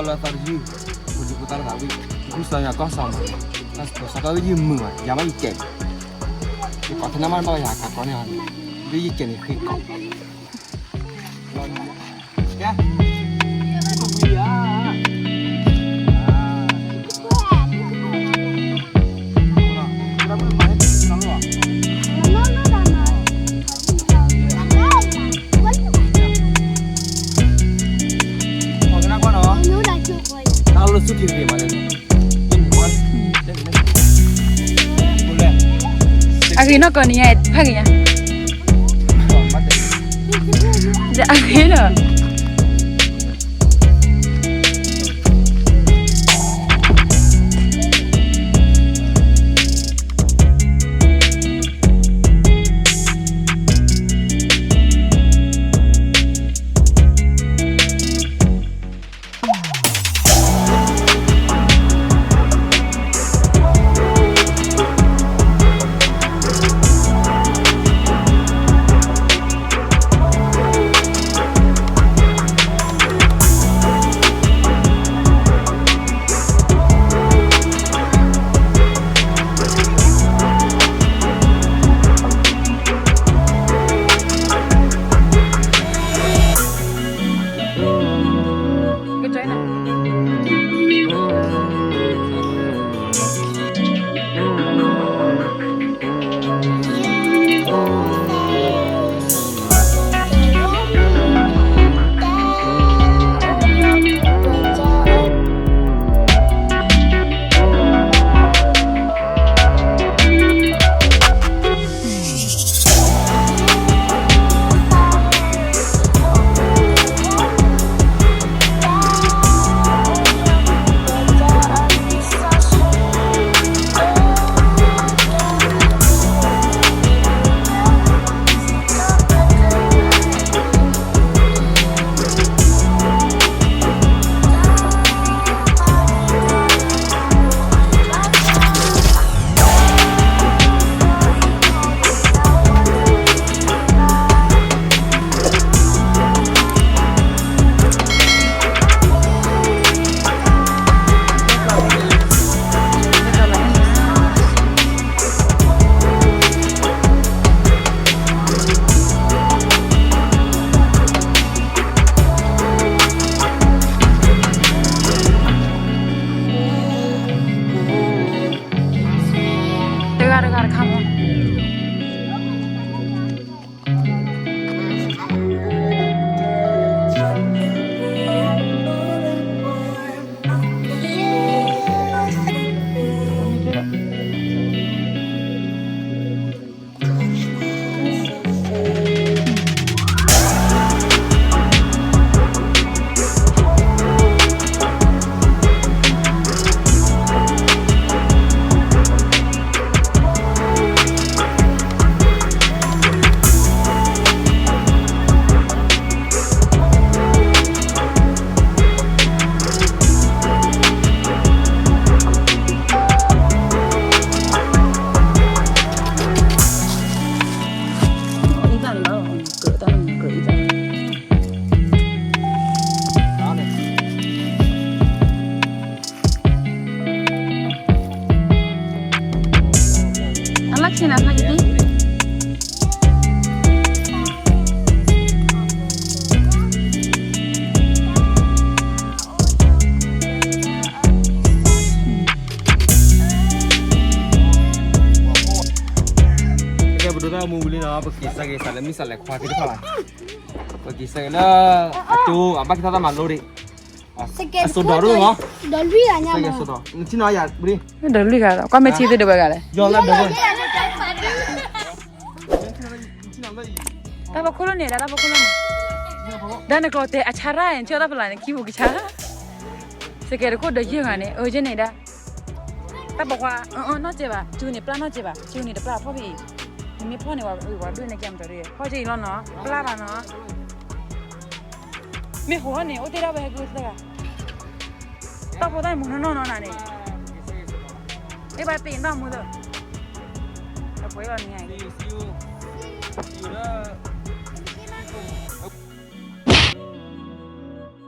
လၢသးတယုၢ်, ပဒုးပသးလၢသးဝံၣ်, ယကူစၢ်ယွၤကီၢ်စၢ်မး, စီၤကီၢ်ဝံၣ်ယမုာ်မး, ယၤဘၣ်ယကဲး, ယကိးထဲနၢ်မးဘၣ်ယၤကးကီန့ၣ်, ဝံၣ်ယကဲးန့ၣ်ဃ့ကီး. အဂ့ၤနီၢ်ကီၢ်န့ၣ်ညါ ဖးက့ၤညါ, ဒီးအဂ့ၤလီၤ. တဂၤတဂၤတခါမး. အလၢခံန့ၣ် ဖးက့ၤက့ၤ ကဲ ပဒိးတၢ်မူဝံၤလံနီၤ, ပက့ၤစဲက့ၤစးလၢမုၢ်စးလဲၤခွါသ့ၣ်တဖၣ်လီၤ. ပက့ၤစဲက့ၤလၢ အကၠိ အဘၣ်က့ၤထီၣ်တၢ်မၤလိဒံး, အစိဒီးဒိၣ်မး, ဒီးလွံၢ်ဂၤညါမး, ဒီးလွံၢ်ဂၤ, ကွၢ်မ့ၢ်ထံသ့ၣ်တဝဲဂၤလဲၣ်, ယလၢဒီး တၢ်ပခိၣ်လၢန့ၣ် ဒၣ်တၢ်ပခိၣ်လၢန့ၣ်, ဒီးနကျိၤတဲအဆါရၣ်န့ၣ် ထံၣ်အီၣ်တၢ်ဖျါန့ၣ် ခံပူၤကဆါ, စကဲတခိၣ်ဒီးယဲၢ်ဂၤန့ၣ် အၢယဲၢ်န့ၣ်ဒၣ်, တၢ်ပိာ်ခွါ, အၢ အၢ နီၢ်စဲးဘၣ်, ကၠူန့ၣ်ပျၢ်နီၢ်စဲးဘၣ်, ကၠူန့ၣ်တပျၢ်ဖီၣ်ဖဲအံၤ, နမ့ၢ်ဖီၣ်န့ၣ် ဝဲဒိၣ်န့ၣ်ကဲမတၤဒ်, ဖီၣ်က့ၤအံၤလီၤနီၤ, ပျၢ်ဘၣ်နီၤ, မ့ၢ်ဟိးန့ၣ် အိၣ်တ့ၢ်ဒၣ်ဝဲဟဲက့ၤသၢဂၤ, တၢ်ဖိသၣ်မုၢ်နီၢ်နီၢ်နီၢ်နၤန့ၣ်, မ့ၢ်ဘၣ်ပ့ၤနီၢ်မူသၢ, အပှဲၤလီၤန့ၣ်,